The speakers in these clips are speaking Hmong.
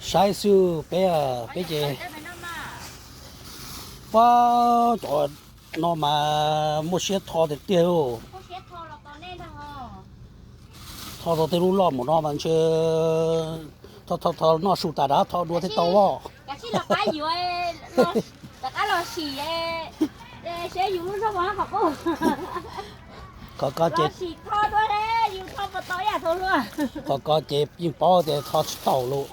Saib xwb peb, peb ces, pab cov no mas muaj siab tho tiag tiag lauj. Tho tau tej lub loj mus no mas ntshe tho tho tho noj su tas rov thov dua thiaj tau os. Qhov ko ces, qhov ko ces yeej paub tias tho tsis tau lauj.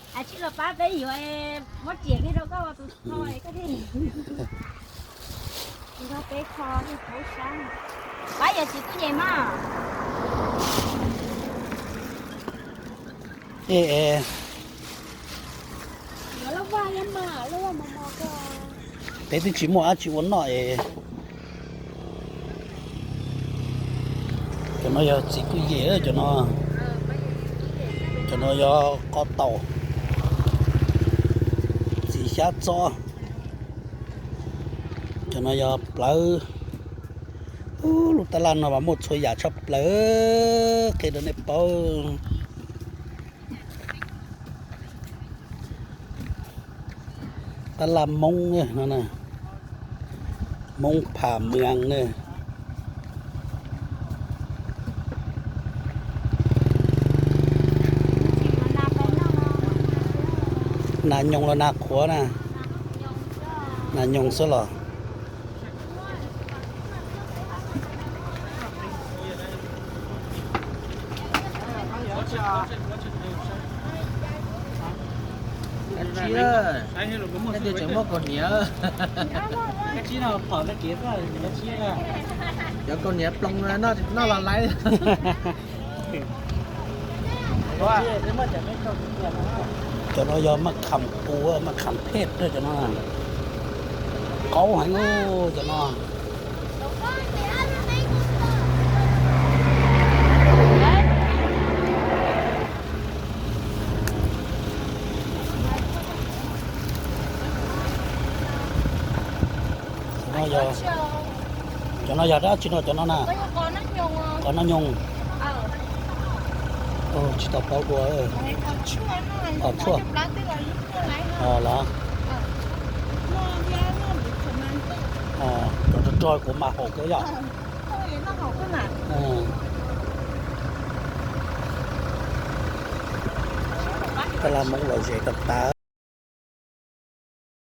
E, e, peb twb tsis muaj dab tsi ua noj es. Cov no yog txiv kwj yem, cov no, cov no yog qos taum, txiv xyab txob. Cov no yog plawv. Ub, lub tab laj no mas muaj txhua yam tshaj plaws, qhia rau nej paub. Tab laj Hmoob no, Hmoob Pham Mws ne. Nas nyoos los nas qhuav na? Nas nyoos xwb los? Kab tsib, nej tias tseem muaj kaus hniav. Cov kaus hniav ploos noj los laiv. Cov no yog maj kham qus, maj kham phej cov no. Qaub heev cov no. Cov no yog dab tsi no cov no na? Qos noj nyoos. Tsis tau paub dua. Qos tshuaj. Los, cov rog rog kuv mas haum kawg yom. Tab laj Hmoob lom zem tas tas.